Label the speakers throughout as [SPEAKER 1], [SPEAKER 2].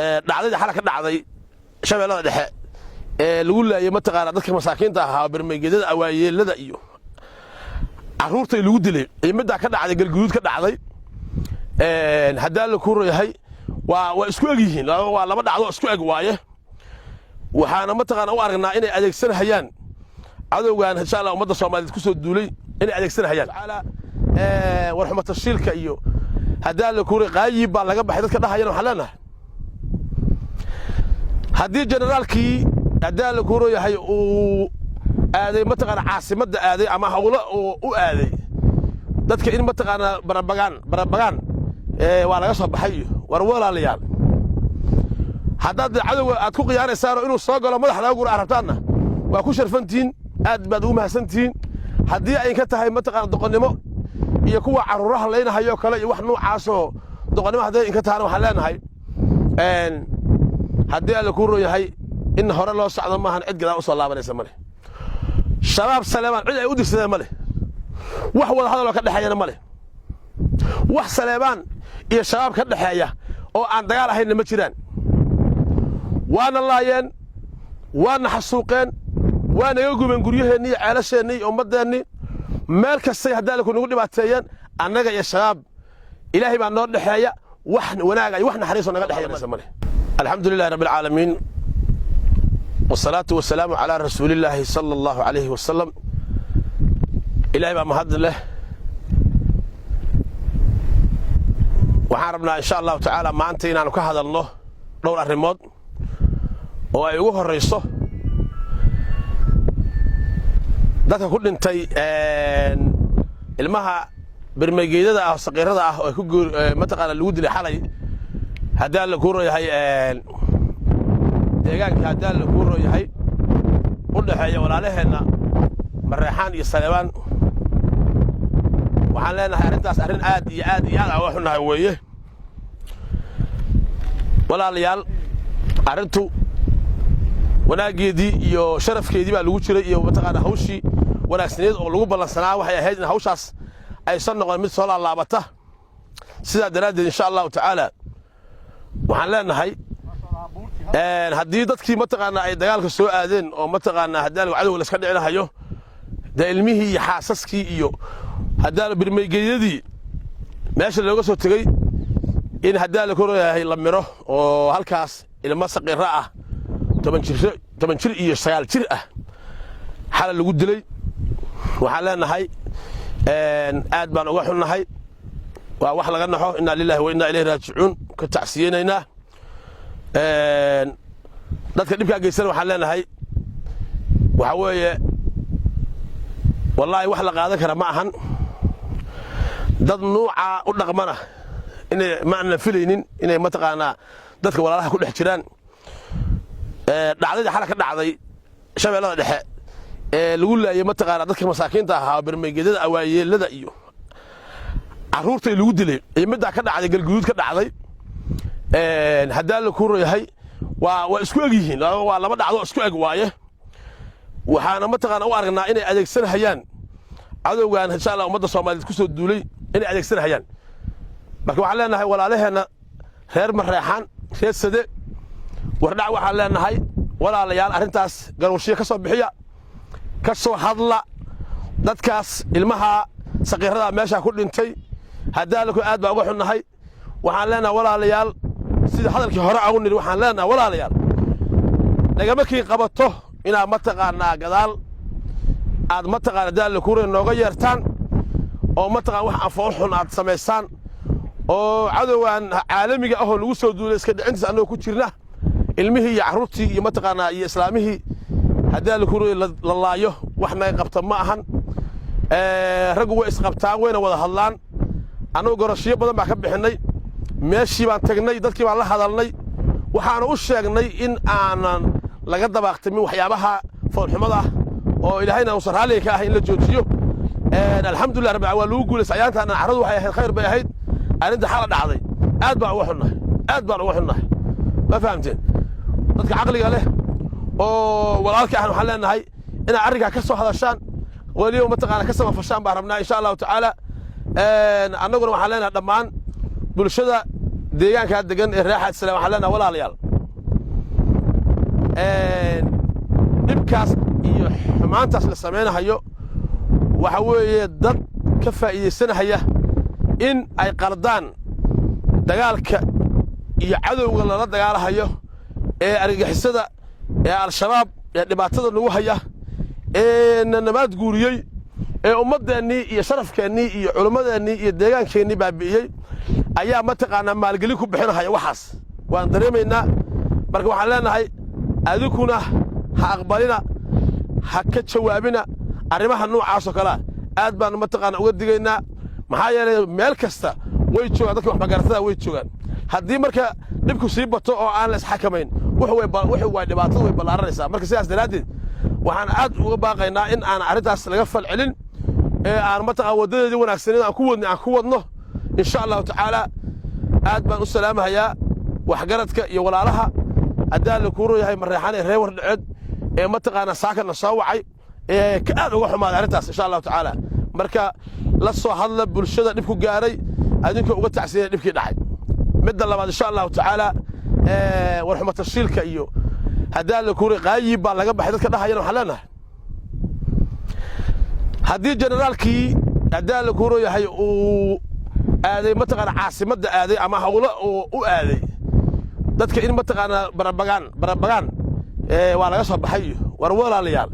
[SPEAKER 1] Dhacdadii xala ka dhacday Shabeellada Dhexe ee lagu laayay mataqaanaa dadka masaakiinta ahaa, bermegedyada, awaayeelada iyo carruurtay lagu dilay, iyo middaa ka dhacday Galguduud ka dhacday, haddaa la ku royahay, waa isku eg yihiin. Waa laba dhacdo isku eg waaye. Waxaana mataqaana u aragnaa inay adeegsanahayaan cadowgan, insha Allah, ummadda Soomaaliyeed ku soo duulay inay adeegsanahayaan warxuma tashiilka. Iyo haddaa la kuray qaayib baa laga baxay dadka dhahayana, waxaan leenahay haddii generaalkii, haddaa la kuroyahay, uu aaday mataqaana caasimadda aaday ama hawlo u aaday, dadka in mataqaanaa barabagaan barabagaan waa laga soo baxay. Iyo war walaalayaal, haddaad cadowga aad ku khiyaanaysaanoo inuu soo galo madax laga gura aad rabtaanna, waa ku sharfantihiin, aad baad ugu mahadsantihiin. Haddii ay ka tahay mataqaana doqonnimo iyo kuwa carruuraha laynahayoo kale iyo wax nuucaasoo doqonnimo hadday inka tahana, waxaan leenahay haddii Alla kuu roon yahay in hore loo socdo maahan, cid gadaal u soo laabanaysa male. Shabaab Saleebaan cid ay u dirsadeen ma leh, wax wada hadaloo ka dhexeeyana ma leh. Wax Saleebaan iyo Shabaab ka dhexeeya oo aan dagaal ahaynna ma jiraan. Waana laayeen, waana xasuuqeen, waa naga gubeen guryaheennii iyo ceelasheennii iyo ummaddeennii. Meel kastay haddaaliku nagu dhibaateeyeen. Annaga iyo Shabaab Ilaahay baa noo dhexeeya, wax wanaaga iyo wax naxariisoo naga dhexeeya ma leh. Alxamdu lilahi rabbi alcaalamiin, wasalaatu wasalaamu calaa rasuulillaahi sala Allahu calayhi wasalam. Ilahay baa mahad leh. Waxaan rabnaa, insha Allahu tacaala, maanta inaannu ka hadalno dhowr arrimood oo ay ugu horrayso dadka ku dhintay, ilmaha bermegeydada ah oo saqiirada ah oo ku mataqaana lagu dilay xalay, haddii Alla kuu royahay, deegaanka, haddii Alla kuu royahay, u dhexeeya walaalaheenna Mareexaan iyo Saleebaan. Waxaan leenahay arrintaas arrin aad iyo aad iyo aad aan uga xunnahay weeye. Walaalayaal, arrintu wanaaggeedii iyo sharafkeedii baa lagu jiray iyo mataqaana hawshii wanaagsaneed oo lagu ballansanaa. Waxay ahayd in hawshaas aysan noqon mid soo laalaabata. Sidaa daraaddeed, insha Allahu tacaala, waxaan leenahay haddii dadkii mataqaanaa ay dagaalka soo aadeen oo mataqaanaa haddii cadowga laska dhicinahayo, dee ilmihii iyo xaasaskii iyo haddaa birmaygeyadii meesha looga soo tegey in haddaa la koroyahay la miro oo halkaas ilmo saqiiro ah, 10 jir, 10 jir iyo 9 jir ah, xala lagu dilay, waxaan leenahay aad baan uga xunnahay. Waa wax laga naxo. Innaa lillahi wa innaa ilayhi raajicuun. Ka tacsiyeynaynaa dadka dhibkaa geysana. Waxaan leenahay waxaa weeye, wallaahi, wax la qaadan kara ma ahan. Dad nuucaa u dhaqmana inay ma aanan filaynin inay mataqaanaa dadka walaalaha ku dhex jiraan. Dhacdadii xala ka dhacday Shabeellada Dhexe ee lagu laayay mataqaanaa dadka masaakiinta ahaa, bermegedyada, awaayeelada iyo carruurtay lagu dilay, iyo middaa ka dhacday Galguduud ka dhacday, haddaa la kuu royahay, waa isku eg yihiin. Waa laba dhacdo isku eg waaye. Waxaana mataqaana u aragnaa inay adeegsanahayaan cadowgan, insha Allah, ummadda Soomaaliyeed ku soo duulay inay adeegsanahayaan. Marka waxaan leenahay walaalaheenna reer Mareexaan, reer Sade, Wardhac, waxaan leenahay walaalayaal, arrintaas garwashiya ka soo bixiya, ka soo hadla. Dadkaas ilmaha saqiirada meeshaa ku dhintay, haddaalaku aad baa uga xunnahay. Waxaan leenahay walaalayaal, sida hadalkii hore agu nidhi, waxaan leenahay walaalayaal, nagama kii qabato inaad mataqaanaa gadaal aad mataqaana daalla kuure nooga yeertaan oo mataqaan wax afool xun aad samaysaan oo cadowgan caalamiga ahoo lagu soo duulay iska dhicintiis annagoo ku jirna, ilmihii iyo carruurtii iyo mataqaanaa iyo islaamihii haddii alla kuure la laayo, wax naga qabta ma ahan. Raggu way isqabtaan, wayna wada hadlaan. Annagu gorashiyo badan baa ka bixinnay. Meeshii baan tagnay, dadkii baan la hadalnay, waxaanu u sheegnay in aanan laga dabaaqtimin waxyaabaha foolxumada ah oo Ilaahayna uusan raalliga ka ahay in la joojiyo. Alxamdulillah rabbi, waa lagu guulaystay. Ayaantaana carradu waxay ahayd khayr bay ahayd. Arrinta xala dhacday aad baan uga xunnahay, aad baan uga xunnahay. Ma fahamteen? Dadka caqliga leh oo walaalka ahna waxaan leenahay inaad arrinkaa ka soo hadashaan, weliba mataqaana ka samafashaan baan rabnaa, insha Allahu tacaala. Annaguna waxaan leenahay dhammaan bulshada Deegaankaa degan ee reer Xaaji Saleebaan waxaan leenahay, walaalayaal, dhibkaas iyo xumaantaas la samaynahayo waxa weeye dad ka faa'iidaysanahaya in ay qaldaan dagaalka iyo cadowga lala dagaalahayo ee argagixisada ee Al-Shabaab ee dhibaatada nagu haya ee na nabaad guuriyey ee ummaddeennii iyo sharafkeennii iyo culimmadeennii iyo deegaankeennii baabi'iyey ayaa mataqaanaa maalgelin ku bixinahaya. Waxaas waan dareemaynaa. Marka waxaan leenahay, adinkuna ha aqbalina, ha ka jawaabina arrimaha noocaasoo kalea. Aad baanu mataqaana uga digaynaa, maxaa yeelay meel kasta way joogaan dadka wax magaratada, way joogaan. Haddii marka dhibku sii bato oo aan la isxakamayn, wuxuu way dhibaatadu way ballaaranaysaa. Marka sidaas daraaddeed waxaan aad uga baaqaynaa in aan arrintaas laga falcelin ee aan mataqaan waddadeedii wanaagsaneed aan ku wadnay aan ku wadno, insha Allahu tacaala. Aad baan u salaamahayaa waxgaradka iyo walaalaha haddaan la kuuro yahay Mareexaan ee reer Wardhaceed ee mataqaanaa saakana soo wacay ee ka aad uga xumaaday arrintaas, insha Allahu tacaala. Marka la soo hadla bulshada dhibku gaaray, adinkoo uga tacsiyaya dhibkii dhacay. Midda labaad, insha Allahu tacaala, warxuma tashiilka iyo haddaan la kuuray qaayib baa laga baxay dadka dhahayana, waxaan leenahay, haddii generaalkii haddaan la kuuro yahay uu aaday mataqaana caasimadda aaday ama hawlo uu u aaday, dadka in mataqaanaa barabagaan barabagaan waa laga soo baxay iyo war, walaalayaal,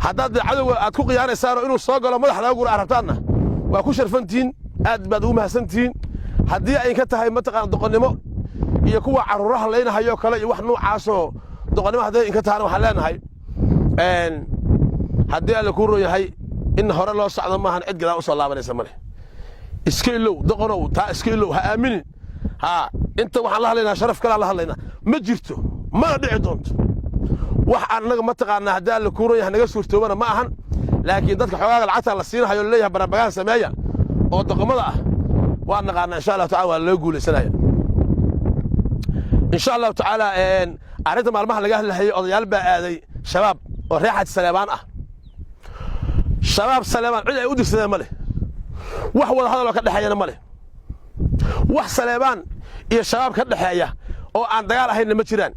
[SPEAKER 1] haddaad cadowga aad ku khiyaanaysaanoo inuu soo galo madax laga gura aad rabtaanna, waa ku sharfantihiin, aad baad ugu mahadsantihiin. Haddii ay ka tahay mataqaana doqonnimo iyo kuwa carruuraha laynahayoo kale iyo wax nuucaasoo doqonnimo hadday inka tahana, waxaan leenahay, haddii Alla kuu ron yahay in hore loo socdo maahan, cid gadaal u soo laabanaysa male. Iska ilow doqonow, taa iska ilow, ha aaminin. Haa, inta waxaan la hadlaynaa sharaf kalaa la hadlaynaa. Ma jirto, mana dhici doonto. Wax annaga mataqaanaa haddii Alla kuu ron yahay naga suurtoobana ma ahan. Laakiin dadka xoogaaga lacagta la siinahayo, laleeyahay barabagaan sameeya oo doqomada ah, waan naqaanaa. Insha Allahu tacala waa loo guulaysanaya, insha Allahu tacaala. Arrinta maalmaha laga hadlahayay, odayaal baa aaday Shabaab oo reer Xaaji Saleebaan ah. Shabaab Saleebaan cid ay u dirsadeen ma leh, wax wada hadaloo ka dhexeeyana ma leh. Wax Saleebaan iyo Shabaab ka dhexeeya oo aan dagaal ahaynna ma jiraan.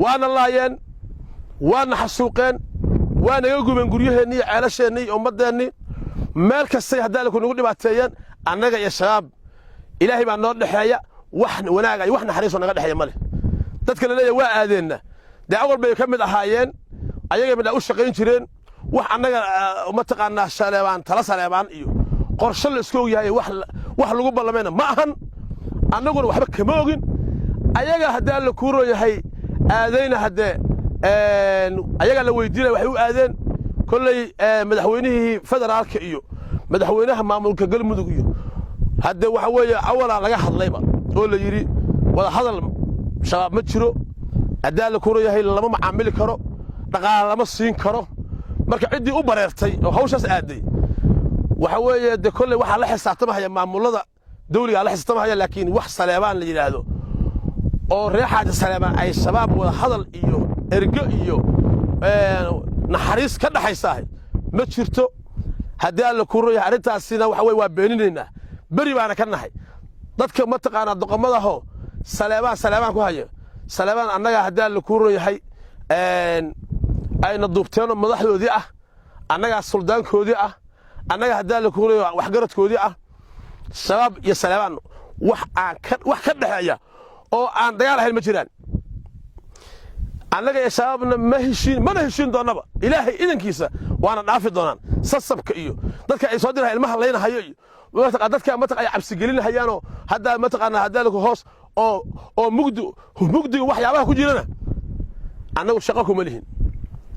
[SPEAKER 1] Waana laayeen, waana xasuuqeen, waa naga gubeen guryaheennii iyo ceelasheennii iyo ummaddeennii. Meel kastay haddaalku nagu dhibaateeyeen. Annaga iyo Shabaab Ilaahay baa noo dhexeeya. Wax wanaaga iyo wax naxariisoo naga dhexeeya ma leh. Dadka la leeyahay waa aadeenna, dee awal bay ka mid ahaayeen, ayagay midhaa u shaqayn jireen. Wax annaga mataqaanaa Saleebaan tala Saleebaan iyo qorshe la isku og yahay, wax lagu ballamayna ma ahan. Annaguna waxba kama ogin. Ayaga haddii Alla kuu roon yahay aadayna, haddee ayagaa la weydiinaya waxay u aadeen. Kolley madaxweynihii federaalka iyo madaxweynaha maamulka Galmudug iyo haddee waxa weeye awalaa laga hadlayba oo la yidhi wada hadal Shabaab ma jiro, haddii Alla kuu roon yahay lama macaamili karo, dhaqaale lama siin karo. Marka ciddii u bareertay oo hawshaas aaday, waxa weeye dee kolley waxaa la xisaabtamahaya maamulada dawligaa la xisaabtamahaya. Laakiin wax Saleebaan la yidhaahdo oo reer Xaaji Saleebaan ay Shabaab wada hadal iyo ergo iyo naxariis ka dhaxaysaahay ma jirto. Haddii Alla kuu roon yahay arrintaasina waxa weye waa beeninaynaa, beri baana ka nahay. Dadka mataqaanaa doqomadaho Saleebaan Saleebaan ku hayo, Saleebaan annaga haddii Alla kuu roon yahay ayna duubteenoo madaxdoodii ah, annagaa suldaankoodii ah, annaga haddii Alla kuu roon yahay waxgaradkoodii ah. Shabaab iyo Saleebaan wax aan ka wax ka dhexeeya oo aan dagaal ahayn ma jiraan. Annaga iyo Shabaabna ma heshiin, mana heshiin doonnaba, Ilaahay idankiisa. Waana dhaafi doonaan sasabka iyo dadka ay soo dirahay ilmaha laynahayo iyo dadka mataq ay cabsigelinahayaanoo haddaa mataqaanaa haddaa laku hoos oo mugdi mugdiga waxyaabaha ku jirana, annagu shaqo kuma lihin.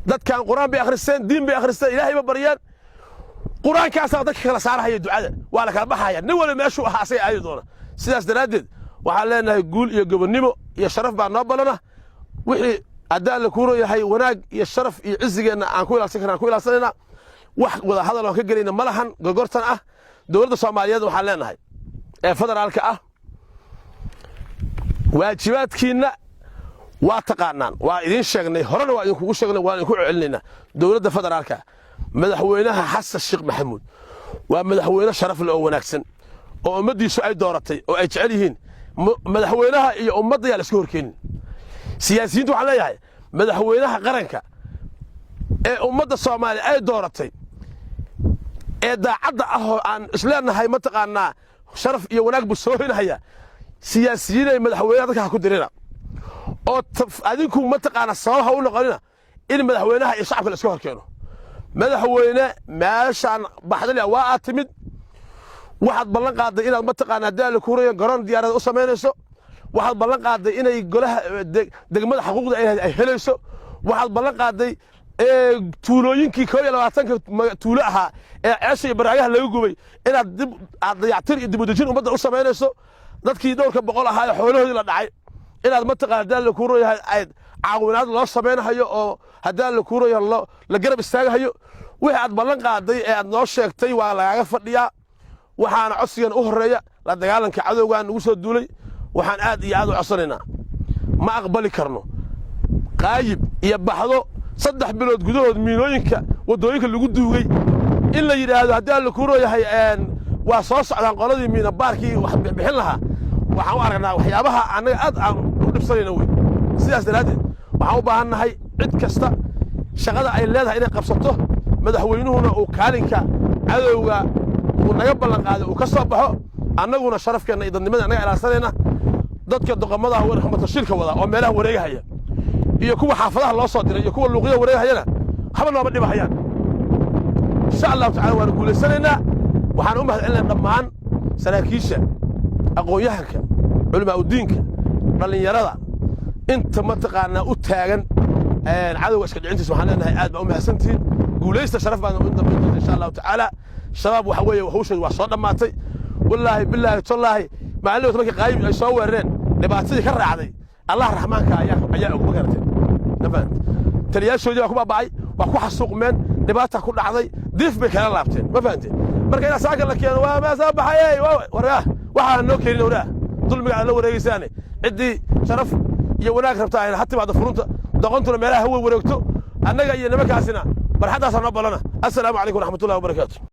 [SPEAKER 1] Dadkan Qur'aan bay akhristeen, diin bay akhristeen, Ilaahay ba baryeen. Qur'aankaasaa dadka kala saarahaya, ducada waa la kala baxaya, nin waliba meeshuu ahaa asaga aadi doona. Sidaas daraaddeed waxaan leenahay guul iyo gobonnimo iyo sharaf baa noo ballana. Wixii haddaan la kuuro yahay wanaag iyo sharaf iyo cizigeenna aan ku ilaalsan karna aan ku ilaalsanayna. Wax wada hadal oon ka gelayna ma lahan gogortan ah. Dowladda Soomaaliyeed waxaan leenahay ee federaalka ah, waajibaadkiinna waa taqaanaan, waa idiin sheegnay, horena waa idinkugu sheegnay, waan idinku celinaynaa. Dowladda federaalka, madaxweynaha Xasan Sheekh Maxamuud waa madaxweyne sharaf leh oo wanaagsan. Oo ummaddiisu ay dooratay oo ay jecel yihiin, madaxweynaha iyo ummadda yaa la iska horkeenin. Siyaasiyiintu waxaan leeyahay, madaxweynaha qaranka ee ummadda Soomaaliya ay dooratay ee daacadda ah oo aan isleenahay, mataqaanaa, sharaf iyo wanaag buu soo hoynahaya. Siyaasiyiinay, madaxweynaha dadka ha ku dirina oo adinku, mataqaanaa, sabab ha u noqonina in madaxweynaha iyo shacabka la iska hor keeno. Madaxweyne, meeshaan baxdalya waa aad timid, waxaad ballan qaaday inaad, mataqaanaa, daali kuurayo garoon diyaarada u samaynayso. Waxaad ballan qaaday inay golaha degmada xaquuqda ay helayso. Waxaad ballan qaaday tuulooyinkii 21-ka tuulo ahaa ee ceesha iyo baraagaha laga gubay inaad dib aad dayactir iyo dibudejin ummadda u samaynayso. Dadkii dhowrka boqol ahaa ee xoolahoodii la dhacay inaad, mataqaana, haddaan la kuurayahay ay caawinaad loo samaynahayo oo haddaan la kuurayahay la garab istaagahayo. Wixii aad ballan qaaday ee aad noo sheegtay waa lagaaga fadhiyaa. Waxaana codsigan u horreeya la dagaalanka cadowgan nagu soo duulay. Waxaan aad iyo aad u codsanaynaa, ma aqbali karno Qaayib iyo Baxdo 3 bilood gudahood miinooyinka waddooyinka lagu duugay in la yidhaahdo haddii aan la kuurooyahay waa soo socdaan qoladii miina baarkii wax bixin lahaa. Waxaan u aragnaa waxyaabaha annaga aad aan u dhibsanayna wey. Sidaas daraaddeed waxaan u baahan nahay cid kasta shaqada ay leedahay inay qabsato, madaxweynuhuna uu kaalinka cadowga uu naga ballan qaaday uu ka soo baxo. Annaguna sharafkeenna iyo dadnimada annaga ilaalsanayna. Dadka doqomada raxmatashiilka wada oo meelaha wareegahaya iyo kuwa xaafadaha loo soo diray iyo kuwa luuqyada wareegahayana waxba nooma dhibahayaan, insha Allahu tacala. Waanu guulaysanaynaa. Waxaan u mahad celinaa dhammaan saraakiisha, aqoon-yahanka, culamaa udiinka, dhallinyarada, inta, mataqaanaa, u taagan cadowga iska dhicintiisa. Waxaan leenahay aad baa u mahadsantihiin, guulaysta, sharaf baana u dambayn doonta, insha Allahu tacaala. Shabaab waxa weeye hawsheedu waa soo dhammaatay. Wallaahi, bilaahi, tallaahi, maalin markii Qaayib ay soo weerareen dhibaatadii ka raacday, Allah Raxmaanka ayaa og. Ma garatay? Ma fahamtay? Taliyaashoodii baa ku baaba'ay, waa ku xasuuqmeen, dhibaata ku dhacday, diif bay kala laabteen. Ma fahamtay? Marka inaa saaka la keeno waa maa soo baxay, waraa waxaan noo keenin, waraa dulmiga aad la wareegaysaane. Ciddii sharaf iyo wanaag rabtaa ha timaado furunta, doqontuna meelaha hawe wareegto. Annaga iyo nimankaasina barxaddaasaa noo ballana. Assalaamu calaykum waraxmatullahi wabarakaatu.